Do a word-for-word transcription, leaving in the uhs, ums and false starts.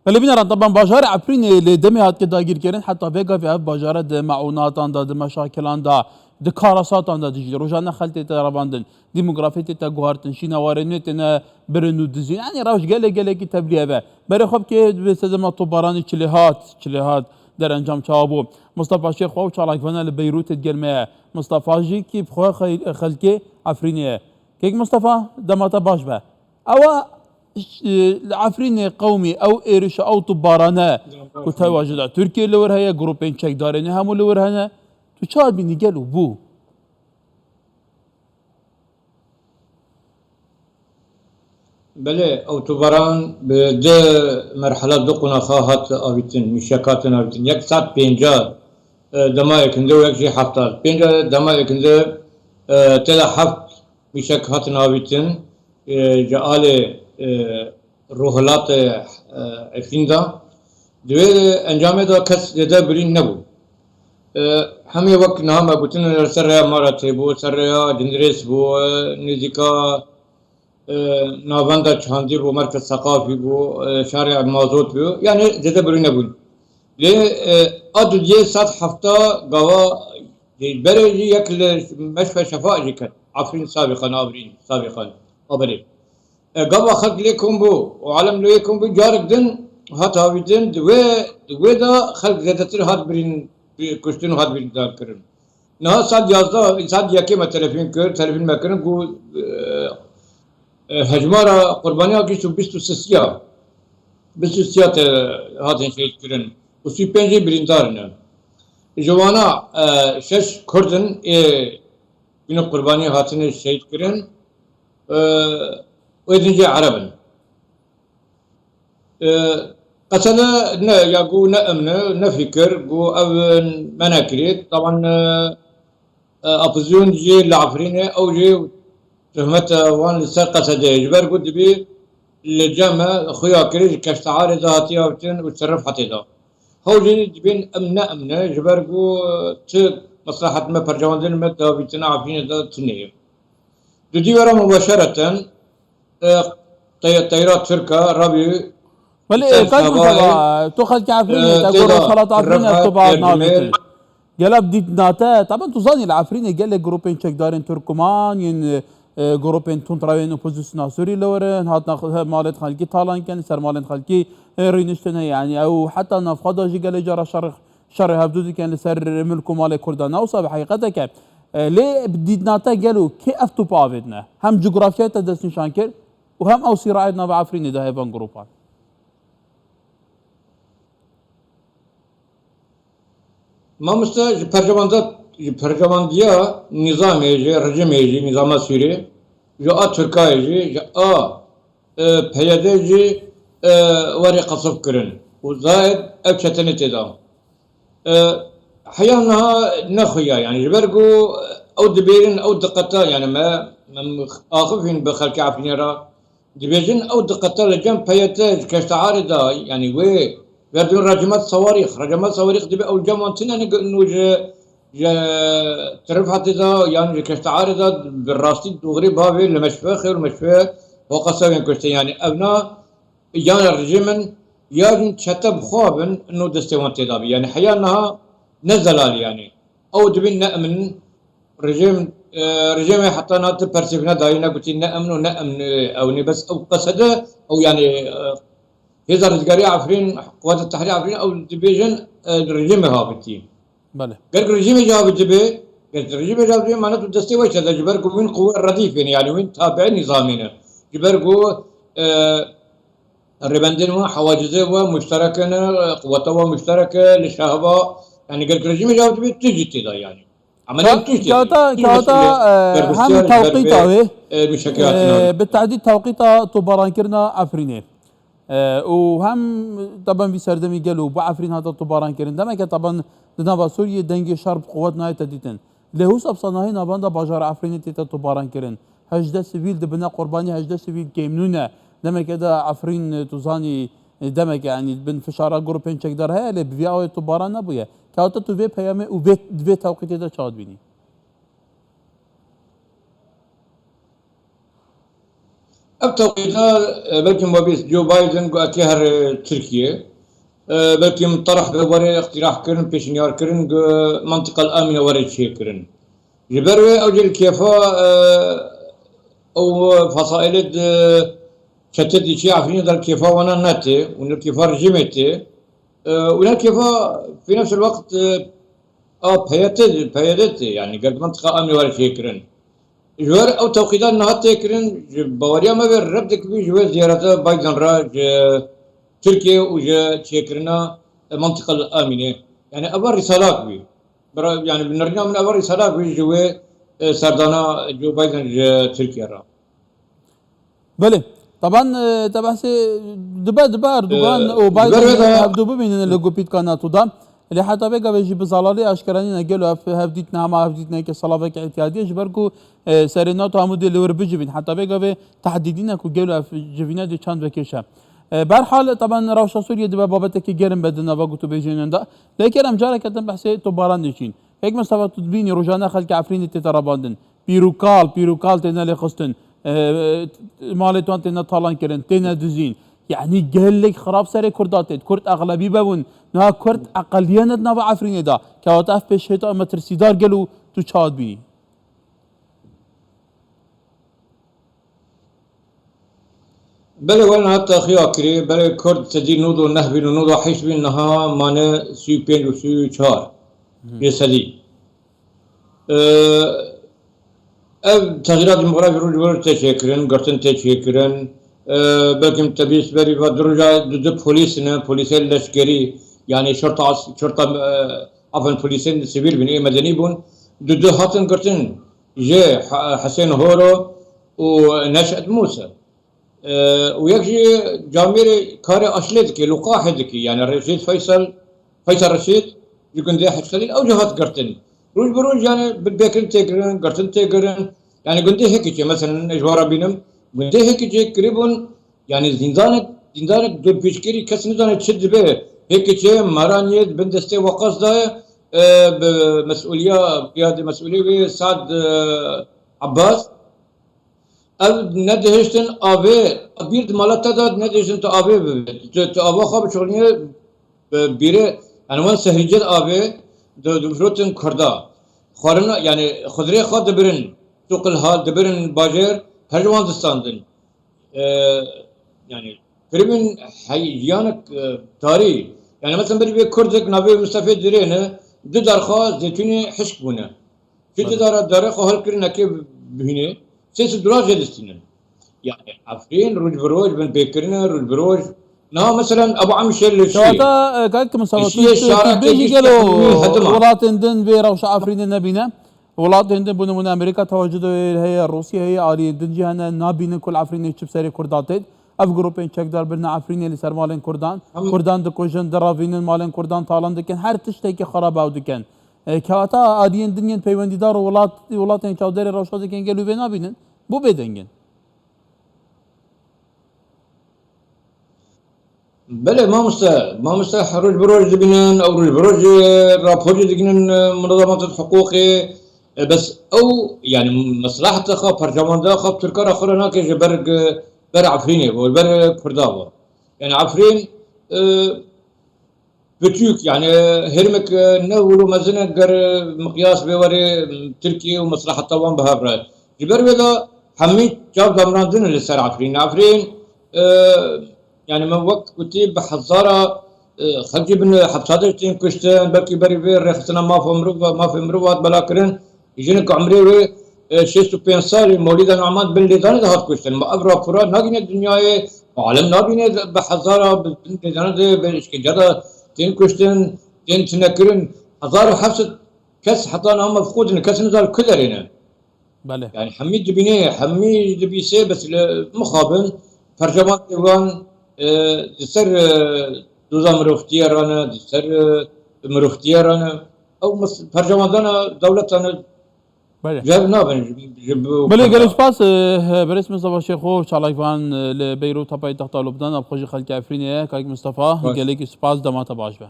Belê bîneran, taban bajarê Efrînê li demê hatike dagîrkirin, heta vê gavê ev bajare di meûnatan de, di meşakilan de, di karasatan de dijî. Rojane xelk tête revandin, demografî tête guhartin, şînewarê nû têne birin û dizîn. Yanî rewş gelek gelekî tevlî ev e. Berê xwe bikê bi sedema tobaranî çi lê hat, çi lê hat, derencam çawa bû. Mistefa Şêx xwe û çalakvana li Beyrûtê digel me ye. Mistefa jî kî bi xwe xel-, xelkê Efrînê ye. Kek Mistefa, dema te baş be. Ewa, e, li Efrînê qewmî ew êrişa ew tu barane ku tewa ji da Tirkiye li wir heye, grûpên çekdarê ne hemû li wir hene. Tu çawa bînî gelo bû? Belê, ew tu baran bi du merhela, du qonaxa hat avîtin, mîşek hatin avîtin. Yek sed pêncah, e, dema yekinde û yek jî hefta. Pêncah dema yekinde, e, tê de heft mîşek hatin avîtin, e, ji alê, e, rojhilatê, e, Efrîn de. Di wê encamê de kes zêde birîn nebû. E, hemî wek niha me gotin, li ser rêya Maratê bû, ser rêya Cindirês bû, e, nêzîka, e, navenda Çandî bû, Merkez Seqafî bû, e, şarê Mazot bû. Yanî zêde birîn nebûn. Lê, e, a dudiyê sed hefta gava, e, berê jî yek li Meşfe Şefa jî ket. Efrîn sabîqan, Abrîn sabîqan, aberê. E, gava xelk lê kom bû û alem lê kom bû, carek din hat avîtin, di wê, di wê de xelk zêdetir hat birîn, bi-, kuştin û hat birîndar kirin. Niha saet yazdeh, saet yekê me telefon kir, telefon me kirin, got, e, e, hejmara qurbaniya gişt û bîst û sisiya, bîst û sisiya te hatin şehîd kirin û sî û pêncî birîndar ne. Ji wana, e, şeş Kurd in ê bîne qurbanî hatine şehîd kirin, e, wê din jî Ereb in. E, qesede ne, ya ku ne emne, ne fikir, ku ev me nekirî. Taban, e, e, opozîsyon jî li Efrînê, ew jî tuhmeta wan li ser qesede ye. Ji ber ku dibî li cem me xuya kirî, ji keşteharê de hatiye avtin û ser Rifhetê de. Hew jî dibên em ne emne, ji ber ku ti meslehet me, percewendên me di avîtina Efrînê de tune ye. Dudî were mubeşereten, e, tey-, teyra Tirk e, rabî Belê, Sen kak Mustafa, Sabahê, tu xelkê Efrînê, e, te tê got de Rojhilat Efrînê, Refet, tu bi nav Erdimêr. Netin. Gela bi dîtina te, taban tu zanî li Efrînê gelek grûpên çekdarên Tirkuman yên, e, grûpên tundrewên opozisyona Sûrî li wir in, hatina xwe-, malên xelkî talan kirin, ser malên xelkî, e, rîniştin heye. Yanî ew heta navxwe de jî gelê cara şer, şerê hevdû dikin li ser milk û malê Kurdan. Ne wisa bi heqîqeteke. E, lê bi dîtina te gelo kê ev topa avêtine? Hem cografyayê te destnîşan kir û hem ew sîrayê di nava Efrînê de heye van grûpan. Mamoste, ji percewenda, ji percewendiya nîzamê, ji rejîmê, ji nîzama Sûrî, ji a Tirkayê jî, ji a, e, P Y D jî, e, werê qesif kirin û zayed ev çetenê tê de. E, heya niha nexuya, yanî ji ber ku ew dibêrin, ew diqeta, yanî me, me axifîn bi xelkê Efrînê re, dibêjin ew diqeta li cem P Y T ji keşteharê de, yanî wê verdin recemet sawarîx. Recemet sawarîx dibê ew cem wan tune ne nû ji, ji Tirifetê de yan ji keşteharê de bi rastî doğrî bavê li meşfexê û meşfe hoqasewên kuştin. Yanî ev na ya rejîm in, ya jî çete bi xwe bin, no destê wan tê de bî. Yanî heya niha ne zelal e yanî. Ew dibin ne emin in. Rejîm, e, rejîmê heta niha ti persê bi nedayî, negotî ne emin û ne emin, e, ew nê bes ew qesede, ew yanî, e, hêza rizgariya Efrîn, Quweta Tehrîr Efrîn, ew dibêjin, e, rejîmê habitî. Belê. Ger ku rejîmê jî habitibê, ger rejîmê jî habitibê, mane tu destê we çede, ji ber ku wîn quwe redîf in, yanî wîn tabi'ê nîzamê ne. Ji ber ku, e, rêbendên we, hewacizê we muşterek in, quweta we muşterek e, li şehba, yanî ger ku rejîmê jî habitibê, tu jî tê de yanî. Emeliyan Ka-, tu jî tê de. Kewta, Tu jî kewta, mesul e, e, hem berpirsiyar ji ber tewqîta vê, wê, e, muşekiyatî e, navê. Bi tehdîd tewqîta tobarankirinê Efrînê. E, û hem taban vî serdemî gelo bo Efrîn hate tobarankirin. Demeke taban di nava Sûriyê dengê şer bi quwet nayête dîtin. Lê hûsa bi sanahî navenda bajara Efrînê tête tobarankirin. Hejdeh sivîl dibine qurbanî, hejdeh sivîl kêmnû ne. Demeke de Efrîn, tu zanî, demeke, yanî bin fişara grûpên çekdar heye, lê bi vî awê tobaran nebûye. Kewta tu vê peyamê û vê, vê tewqîtê de çawa dibînî? Ev tewqîta, e, belkî me bîst Joe Biden got eke here Tirkiye. E, belkî min terh be were îqtirah kirin, pêşniyar kirin, got mentiqel amîne were çêkirin. Ji ber wê ew jî li kêfa, e, ew fesaîlê di çete dî çi Efrînê de li kêfa wana netê û li kêfa rejîmê tê. E, û li kêfa fî nefs el weqt, e, a P Y T, P Y D tê, yani gel mentiqa amnê were çêkirin. Ji wer ew tewqîdan niha tê kirin, ji baweriya me ve red dikibî ji wê ziyareta Biden re ji Tirkiye û ji çêkirina, e, mentiqa li Amînê. Yani eva rîsalak bî. Bira, yani bi nerîna min eva rîsalak bî ji wê, e, serdana Joe Biden ji Tirkiye re. Belê. Taban, e, te behsê dibe, dibe Erdogan E, û ji ber Biden vê de hevdu bibînin li gupîtka NATO da. Lê heta vê gavê jî bi zalalî aşkera nîne gelo ev hevdîtine hema hevdîtineke salaveke îtiyadî ye, ji ber ku, e, serê NATO hemû dê li wir bicivîn. Heta vê gavê tehdîdîne ku gelo ev civîne dê çand vekêşe. E, berhal, taban rewşa Sûriyê dibe babetekî germ be di nava gotûbêjên de. Lê kerem careke din behsê topbaran diçîn. Kek Mistefa, tu dibînî rojane xelkê Efrînê tête rabandin. Pîr û kal, pîr û kal têne lêxistin. E, malê wan têne talan kirin, têne dizîn. Yanî gelek xirab serê Kurda têt. Kurd exlebî bebûn. Niha Kurd eqeliyene di nava Efrînê de. Kewata ev pêşhêta metirsîdar gelo tu çawa dibînî? Belê, were niha texiya kirî, belê Kurd sedî nod û neh bîn û nod û heşt bîn, niha mane sî û pênc û sî û çar. Hı. Lê sedî. Ee, ev texîra demografî roj bi roj tê çêkirin, girtin tê çêkirin. Ee, belkî te bîst berî va du roja du du polîs ne, polîsê leşkerî, yani şorta as-, şorta, e, afin polîsên sivîl bîn, ê medenî bûn. Du du hatin girtin. Ji He-, Hesên Horo û Neşet Mûse. E, û yek jî camêrê karê aşlê dike, luqahê dike. Yani Reşîd Feysel, Feysel Reşîd ji gundê Hec Xelîl ew jî hat girtin. Roj bi roj yani binpêkirin tê kirin, girtin tê kirin. Yani gundê Hekîçê, mesela ez ji wan re bînim, gundê Hekîçê kiribûn, yani zîndanek, zîndanek dorpêçkirî kes nizane çi dibe. Hekîçê Meraniyê bin destê Weqas daye, e, bi mesûliya, qiyadê mesûlê wê Sad, e, Abbas. Ev nedihiştin avê, bîr di mala te de nedihiştin tu avê bibê. Tu, tu ava xwe bişuxulînê, bi bîrê, yani wan sehrîcê di avê, di, difrotin Kurda. Xwarina, yani xwedrê xwe dibirin, suqil hal dibirin bajêr, her ji wan distandin. E, yani kiribin hey-, jiyanek, e, tarî. Yani mesela berî vê Kurdek navê Mustafê Dirê ne, du derxa zeytûnê hişk bûne. Ji Belê. Didara darê xwe hil kirinekê bihînê, sê sed dolar jê distînin. Yani Efrîn roj bi roj bin pêkirine, roj bi roj. Niha mesela Ebu Emşe li şiyê. Kewata, e, kak Mustafa, Li tu, şiyê tu, tu şarekê bêjî giştî gelo qewimî hedima. Welatên din vê rewşa Efrînê nebîne. Welatên din, bo nimûne Amerîka tewacû de heye, Rûsya heye, aliyên din jî hene, nabînin ku li Efrînê çi bi serê Kurdan têt. Ev grûpên çekdar birine Efrînê li ser malên Kurdan. Hem Kurdan dikujin, direvînin, malên Kurdan talan dikin, her tiştekî xerab ew dikin. E, kewata aliyên din yên peywendîdar û welat, welatên çavdêrê rewşa dikin gelo vê nabînin? Bo bêdeng in. Belê mamoste, mamoste her roj bi roj dibînin, ew roj bi roj, e, rapor jî diginin, e, munazamatên hiqûqê. E, bes ew, yani meslaheta xwe, perçavandiya xwe, Tirka re xwe re nake ji ber, e, ber Efrînê bo, ber Kurda bo. Yani Efrîn, e, Bitûk, yani herêmek, e, ne wilo mezin e ger, e, miqyas bê were, e, Tirkiye û meslaheta wan bi hev re. Ji ber wê de hemî çav damrandin li ser Efrîn. Efrîn, e, yani min wek gotî bi hezara, e, xelkî bin hepsa de tên kuştin, belkî berî vê rêxistina mafa mirov, mafê mirov hat bela kirin. Jinik umrê wê, e, şêst û pênc salî, Mewlîda Numan bin lêdanê de hat kuştin. Ma ev rapora nagîne dinyayê, alem nabîne bi hezara bi bin lêdanê de bi îşkence de tên kuştin, tên tinekirin. Hezar û heft sed kes heta niha mefqûd in, kes nizane ku derê ne. Belê. Yani hemî dibîne, hemî dibîse, bes li mixabin perçevan wan, e, di ser, e, doza mirovtiye re ne, di ser, e, mirovtiye re ne. Ew mes-, perçevandana dewleta ne. Belê. Cev nabin ji, ji bo Belê, Kurda. Gelek spas, e, berêz Mistefa Şêxo, çalakvan, e, li Beyrûta paytexta Lubnan, ev xwe jî xelkê Efrînê ye. Kak Mistefa, Baş. Gelekî spas, dema te baş be.